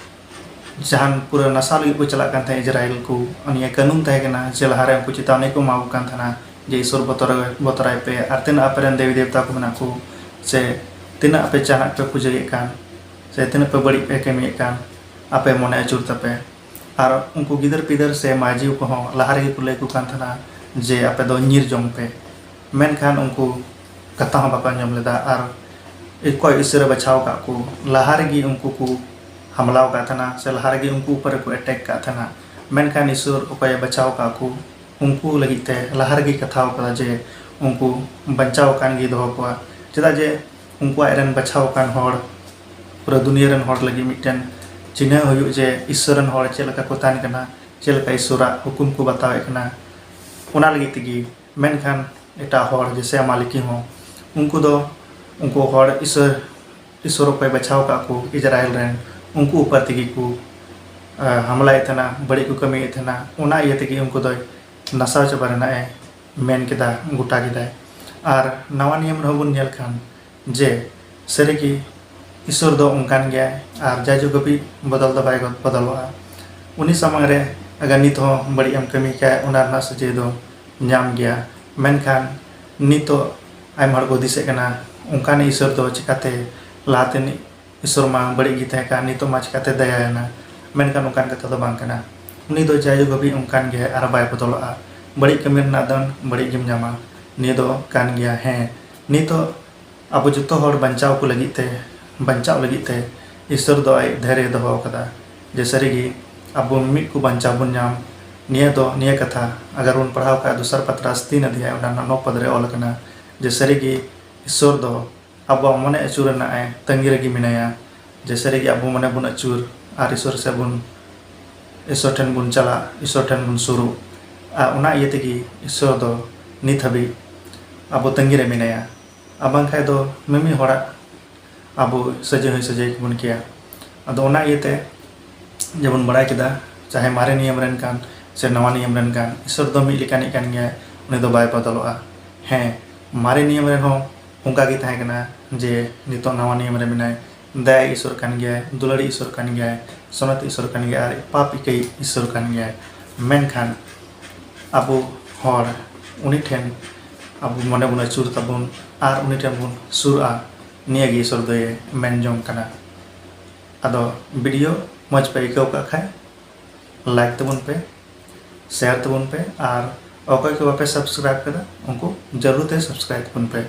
ᱡᱟᱦᱟᱱ ᱯᱩᱨᱟᱹ ᱱᱟᱥᱟᱣ ᱞᱟᱹᱜᱤᱫ ᱠᱚ ᱪᱟᱞᱟᱜ ᱠᱟᱱ ᱛᱟᱦᱮᱸᱫ ᱤᱡᱽᱨᱟᱭᱮᱞ ᱠᱚ, ᱱᱤᱭᱟᱹ ᱠᱟᱹᱱᱩᱱ ᱛᱟᱦᱮᱸ ᱠᱟᱱᱟ ᱡᱮ ᱞᱟᱦᱟᱨᱮ ᱩᱱᱠᱩ ᱪᱮᱛᱟᱣᱱᱤ ᱠᱚ ᱮᱢᱟ ᱠᱚ ᱠᱟᱱ ᱛᱟᱦᱮᱱᱟ ᱡᱮ ᱤᱥᱚᱨ ᱵᱚᱛᱚᱨ, ᱵᱚᱛᱚᱨᱟᱭ ᱯᱮ, ᱟᱨ ᱛᱤᱱᱟᱹᱜ ᱟᱯᱮ ᱨᱮᱱ ᱫᱮᱵᱤ ᱫᱮᱵᱛᱟ ᱠᱚ ᱢᱮᱱᱟᱜ ᱠᱚ ᱥᱮ ᱛᱤᱱᱟᱹᱜ ᱟᱯᱮ ᱡᱟᱦᱟᱱᱟᱜ ᱯᱮ ᱯᱩᱡᱟᱹᱭᱮᱫ ᱠᱟᱱ ᱥᱮ ᱛᱤᱱᱟᱹᱜ ᱯᱮ ᱵᱟᱹᱲᱤᱡ ᱯᱮ ᱠᱟᱹᱢᱤᱭᱮᱫ ᱠᱟᱱ, ᱟᱯᱮ ᱢᱚᱱᱮ ᱟᱹᱪᱩᱨ ᱛᱟᱯᱮ᱾ ᱟᱨ ᱩᱱᱠᱩ ᱜᱤᱫᱟᱹᱨ ᱯᱤᱫᱟᱹᱨ ᱥᱮ ᱢᱟᱹᱡᱷᱤ ᱠᱚᱦᱚᱸ ᱞᱟᱦᱟ ᱨᱮᱜᱮ ᱠᱚ ᱞᱟᱹᱭ ᱟᱠᱚ ᱠᱟᱱ ᱛᱟᱦᱮᱱᱟ ᱡᱮ ᱟᱯᱮ ᱫᱚ ᱧᱤᱨ ᱡᱚᱝ ᱯᱮ᱾ ᱢᱮᱱᱠᱷᱟᱱ ᱩᱱᱠᱩ ᱠᱟᱛᱷᱟ ᱦᱚᱸ ᱵᱟᱠᱚ ᱟᱸᱡᱚᱢ ᱞᱮᱫᱟ᱾ ᱟᱨ ᱚᱠᱚᱭ ᱤᱥᱚᱨᱮ ᱵᱟᱪᱷᱟᱣ ᱟᱠᱟᱫ ᱠᱚ, ᱞᱟᱦᱟ ᱨᱮᱜᱮ ᱩᱱᱠᱩ ᱠᱚ ᱦᱟᱢᱞᱟᱣ ᱟᱠᱟᱫ ᱛᱟᱦᱮᱱᱟ ᱥᱮ ᱞᱟᱦᱟ ᱨᱮᱜᱮ ᱩᱱᱠᱩ ᱩᱯᱚᱨ ᱨᱮᱠᱚ ᱮᱴᱮᱠ ᱟᱠᱟᱫ ᱛᱟᱦᱮᱱᱟ᱾ ᱢᱮᱱᱠᱷᱟᱱ ᱤᱥᱚᱨ ᱚᱠᱚᱭᱮ ᱵᱟᱪᱷᱟᱣ ᱟᱠᱟᱫ ᱠᱚ, ᱩᱱᱠᱩ ᱞᱟᱹᱜᱤᱫ ᱛᱮ ᱞᱟᱦᱟ ᱨᱮᱜᱮ ᱠᱟᱛᱷᱟᱣ ᱟᱠᱟᱫᱟ ᱡᱮ ᱩᱱᱠᱩ ᱵᱟᱧᱪᱟᱣ ᱟᱠᱟᱱ ᱜᱮ ᱫᱚᱦᱚ ᱠᱚᱣᱟ᱾ ᱪᱮᱫᱟᱜ ᱡᱮ ᱩᱱᱠᱩ ᱟᱡ ᱨᱮᱱ ᱵᱟᱪᱷᱟᱣ ᱟᱠᱟᱱ ᱦᱚᱲ, ᱯᱩᱨᱟᱹ ᱫᱩᱱᱤᱭᱟᱹ ᱨᱮᱱ ᱦᱚᱲ ᱞᱟᱹᱜᱤᱫ ᱢᱤᱫᱴᱮᱱ ᱪᱤᱱᱦᱟᱹ ᱦᱩᱭᱩᱜ ᱡᱮ ᱤᱥᱚᱨ ᱨᱮᱱ ᱦᱚᱲ ᱪᱮᱫ ᱞᱮᱠᱟ ᱠᱚ ᱛᱟᱦᱮᱱ ᱠᱟᱱᱟ, ᱪᱮᱫ ᱞᱮᱠᱟ ᱤᱥᱚᱨᱟᱜ ᱦᱩᱠᱩᱢ ᱠᱚ ᱵᱟᱛᱟᱣᱮᱫ ᱠᱟᱱᱟ, ᱚᱱᱟ ᱞᱟᱹᱜᱤᱫ ᱛᱮᱜᱮ᱾ ᱢᱮᱱᱠᱷᱟᱱ ᱮᱴᱟᱜ ᱦᱚᱲ ᱡᱮᱥᱮ ᱟᱢᱟᱞᱤᱠᱤ ᱦᱚᱸ, ᱩᱱᱠᱩ ᱫᱚ ᱩᱱᱠᱩ ᱦᱚᱲ ᱤᱥᱚᱨ, ᱤᱥᱚᱨ ᱚᱠᱚᱭ ᱵᱟᱪᱷᱟᱣ ᱟᱠᱟᱫ ᱠᱚ ᱤᱡᱽᱨᱟᱭᱮᱞ ᱨᱮᱱ, ᱩᱱᱠᱩ ᱩᱯᱚᱨ ᱛᱮᱜᱮ ᱠᱚ, ᱟᱸ, ᱦᱟᱢᱞᱟᱭᱮᱫ ᱛᱟᱦᱮᱱᱟ, ᱵᱟᱹᱲᱤᱡ ᱠᱚ ᱠᱟᱹᱢᱤᱭᱮᱫ ᱛᱟᱦᱮᱱᱟ᱾ ᱚᱱᱟ ᱤᱭᱟᱹ ᱛᱮᱜᱮ ᱩᱱᱠᱩ ᱫᱚᱭ ᱱᱟᱥᱟᱣ ᱪᱟᱵᱟ ᱨᱮᱱᱟᱜ ᱮ ᱢᱮᱱ ᱠᱮᱫᱟ, ᱜᱚᱴᱟ ᱠᱮᱫᱟᱭ᱾ ᱟᱨ ᱱᱟᱣᱟ ᱱᱤᱭᱚᱢ ᱨᱮᱦᱚᱸ ᱵᱚᱱ ᱧᱮᱞ ᱠᱷᱟᱱ ᱡᱮ ᱥᱟᱹᱨᱤᱜᱮ ᱤᱥᱚᱨ ᱫᱚ ᱚᱱᱠᱟᱱ ᱜᱮᱭᱟᱭ ᱟᱨ ᱡᱟᱭᱡᱩᱜᱽ ᱦᱟᱹᱵᱤᱡ ᱵᱚᱫᱚᱞ ᱫᱚ ᱵᱟᱭ ᱵᱚᱫᱚᱞᱚᱜᱼᱟ᱾ ᱩᱱᱤ ᱥᱟᱢᱟᱝ ᱨᱮ ᱟᱜᱟᱨ ᱱᱤᱛ ᱦᱚᱸ ᱵᱟᱹᱲᱤᱡ ᱮᱢ ᱠᱟᱹᱢᱤ ᱠᱷᱟᱡ, ᱚᱱᱟ ᱨᱮᱱᱟᱜ ᱥᱟᱹᱡᱟᱹᱭ ᱫᱚ ᱧᱟᱢ ᱜᱮᱭᱟ᱾ ᱢᱮᱱᱠᱷᱟᱱ ᱱᱤᱛᱚᱜ ᱟᱭᱢᱟ ᱦᱚᱲ ᱠᱚ ᱦᱩᱫᱤᱥᱮᱫ ᱠᱟᱱᱟ, ᱚᱱᱠᱟᱱ ᱤᱥᱚᱨ ᱫᱚ ᱪᱤᱠᱟᱛᱮ, ᱞᱟᱦᱟᱛᱮᱱᱤᱡ ᱤᱥᱚᱨ ᱢᱟ ᱵᱟᱹᱲᱤᱡ ᱜᱮ ᱛᱟᱦᱮᱸ ᱠᱟᱱ, ᱱᱤᱛᱚᱜ ᱢᱟ ᱪᱤᱠᱟᱛᱮ ᱫᱟᱭᱟᱭᱮᱱᱟ? ᱢᱮᱱᱠᱷᱟᱱ ᱚᱱᱠᱟᱱ ᱠᱟᱛᱷᱟ ᱫᱚ ᱵᱟᱝ ᱠᱟᱱᱟ᱾ ᱩᱱᱤ ᱫᱚ ᱡᱟᱭᱡᱩᱜᱽ ᱦᱟᱹᱵᱤᱡ ᱚᱱᱠᱟᱱ ᱜᱮᱭᱟᱭ ᱟᱨ ᱵᱟᱭ ᱵᱚᱫᱚᱞᱚᱜᱼᱟ᱾ ᱵᱟᱹᱲᱤᱡ ᱠᱟᱹᱢᱤ ᱨᱮᱱᱟᱜ ᱫᱚ ᱵᱟᱹᱲᱤᱡ ᱜᱮᱢ ᱧᱟᱢᱟ, ᱱᱤᱭᱟᱹ ᱫᱚ ᱠᱟᱱ ᱜᱮᱭᱟ᱾ ᱦᱮᱸ, ᱱᱤᱛᱚᱜ ᱟᱵᱚ ᱡᱚᱛᱚ ᱦᱚᱲ ᱵᱟᱧᱪᱟᱣ ᱠᱚ ᱞᱟᱹᱜᱤᱫ ᱛᱮ, ᱵᱟᱧᱪᱟᱣ ᱞᱟᱹᱜᱤᱫ ᱛᱮ ᱤᱥᱚᱨ ᱫᱚ ᱟᱡ ᱫᱷᱮᱨᱮ ᱫᱚᱦᱚ ᱟᱠᱟᱫᱟ ᱡᱮ ᱥᱟᱹᱨᱤᱜᱮ ᱟᱵᱚ ᱢᱤᱫ ᱠᱚ ᱵᱟᱧᱪᱟᱣ ᱵᱚᱱ ᱧᱟᱢ᱾ ᱱᱤᱭᱟᱹ ᱫᱚ, ᱱᱤᱭᱟᱹ ᱠᱟᱛᱷᱟ ᱟᱜᱟᱨ ᱵᱚᱱ ᱯᱟᱲᱦᱟᱣ ᱠᱷᱟᱡ ᱫᱚᱥᱟᱨ ᱯᱟᱛᱨᱟᱥ ᱛᱤᱱ ᱚᱫᱷᱭᱟᱭ, ᱚᱱᱟ ᱨᱮᱱᱟᱜ ᱱᱚ ᱯᱚᱫ ᱨᱮ ᱚᱞ ᱟᱠᱟᱱᱟ ᱡᱮ ᱥᱟᱹᱨᱤᱜᱮ ᱤᱥᱥᱚᱨ ᱫᱚ ᱟᱵᱚᱣᱟᱜ ᱢᱚᱱᱮ ᱟᱹᱪᱩᱨ ᱨᱮᱱᱟᱜ ᱮ ᱛᱟᱺᱜᱤ ᱨᱮᱜᱮ ᱢᱮᱱᱟᱭᱟ, ᱡᱮ ᱥᱟᱹᱨᱤᱜᱮ ᱟᱵᱚ ᱢᱚᱱᱮ ᱵᱚᱱ ᱟᱹᱪᱩᱨ ᱟᱨ ᱤᱥᱥᱚᱨ ᱥᱮᱫ ᱵᱚᱱ, ᱤᱥᱥᱚᱨ ᱴᱷᱮᱱ ᱵᱚᱱ ᱪᱟᱞᱟᱜ, ᱤᱥᱥᱚᱨ ᱴᱷᱮᱱ ᱵᱚᱱ ᱥᱩᱨᱩᱜ᱾ ᱟᱨ ᱚᱱᱟ ᱤᱭᱟᱹ ᱛᱮᱜᱮ ᱤᱥᱥᱚᱨ ᱫᱚ ᱱᱤᱛ ᱦᱟᱹᱵᱤᱡ ᱟᱵᱚ ᱛᱟᱺᱜᱤ ᱨᱮ ᱢᱮᱱᱟᱭᱟ᱾ ᱟᱨ ᱵᱟᱝᱠᱷᱟᱡ ᱫᱚ ᱢᱤᱢᱤᱫ ᱦᱚᱲᱟᱜ ᱟᱵᱚ ᱥᱟᱹᱡᱟᱹᱭ ᱦᱚᱸᱭ ᱥᱟᱹᱡᱟᱹᱭ ᱠᱮᱵᱚᱱ ᱠᱮᱭᱟ᱾ ᱟᱫᱚ ᱚᱱᱟ ᱤᱭᱟᱹᱛᱮ ᱡᱮᱵᱚᱱ ᱵᱟᱲᱟᱭ ᱠᱮᱫᱟ, ᱪᱟᱦᱮ ᱢᱟᱨᱮ ᱱᱤᱭᱚᱢ ᱨᱮᱱ ᱠᱟᱱ ᱥᱮ ᱱᱟᱣᱟ ᱱᱤᱭᱚᱢ ᱨᱮᱱ ᱠᱟᱱ, ᱤᱥᱥᱚᱨ ᱫᱚ ᱢᱤᱫ ᱞᱮᱠᱟᱱᱤᱡ ᱠᱟᱱ ᱜᱮᱭᱟᱭ, ᱩᱱᱤ ᱫᱚ ᱵᱟᱭ ᱵᱚᱫᱚᱞᱚᱜᱼᱟ᱾ ᱦᱮᱸ, ᱢᱟᱨᱮ ᱱᱤᱭᱚᱢ ᱨᱮᱦᱚᱸ ᱚᱱᱠᱟ ᱜᱮ ᱛᱟᱦᱮᱸ ᱠᱟᱱᱟ ᱡᱮ ᱱᱤᱛᱚᱜ ᱱᱟᱣᱟ ᱱᱤᱭᱚᱢ ᱨᱮ ᱢᱮᱱᱟᱭ, ᱫᱟᱭᱟ ᱤᱥᱥᱚᱨ ᱠᱟᱱ ᱜᱮᱭᱟᱭ, ᱫᱩᱞᱟᱹᱲᱤ ᱤᱥᱥᱚᱨ ᱠᱟᱱ ᱜᱮᱭᱟᱭ, ᱥᱚᱱᱚᱛ ᱤᱥᱥᱚᱨ ᱠᱟᱱ ᱜᱮᱭᱟᱭ ᱟᱨ ᱯᱟᱯ ᱤᱠᱟᱹᱭ ᱤᱥᱥᱚᱨ ᱠᱟᱱ ᱜᱮᱭᱟᱭ᱾ ᱢᱮᱱᱠᱷᱟᱱ ᱟᱵᱚ ᱦᱚᱲ ᱩᱱᱤ ᱴᱷᱮᱱ ᱟᱵᱚ ᱢᱚᱱᱮ ᱵᱚᱱ ᱟᱹᱪᱩᱨ ᱛᱟᱵᱚᱱ ᱟᱨ ᱩᱱᱤ ᱴᱷᱮᱱ ᱵᱚᱱ ᱥᱩᱨᱩᱜᱼᱟ, ᱱᱤᱭᱟᱹ ᱜᱮ ᱤᱥᱥᱚᱨ ᱫᱚᱭ ᱢᱮᱱ ᱡᱚᱝ ᱠᱟᱱᱟ᱾ ᱟᱫᱚ ᱵᱷᱤᱰᱤᱭᱳ ᱢᱚᱡᱽ ᱯᱮ ᱟᱹᱭᱠᱟᱹᱣ ᱠᱟᱜ ᱠᱷᱟᱡ ᱞᱟᱭᱤᱠ ᱛᱟᱵᱚᱱ ᱯᱮ, ᱥᱮᱭᱟᱨ ᱛᱟᱵᱚᱱ ᱯᱮ ᱟᱨ ᱚᱠᱚᱭ ᱠᱚ ᱵᱟᱯᱮ ᱥᱟᱵᱥᱠᱨᱟᱭᱤᱵ ᱠᱟᱫᱟ ᱩᱱᱠᱩ ᱡᱟᱹᱨᱩᱲ ᱛᱮ ᱥᱟᱵᱥᱠᱨᱟᱭᱤᱵ ᱛᱟᱵᱚᱱ ᱯᱮ᱾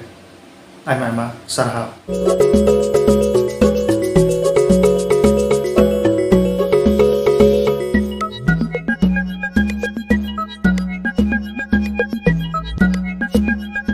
ᱟᱭᱢᱟ ᱟᱭᱢᱟ ᱥᱟᱨᱦᱟᱣ᱾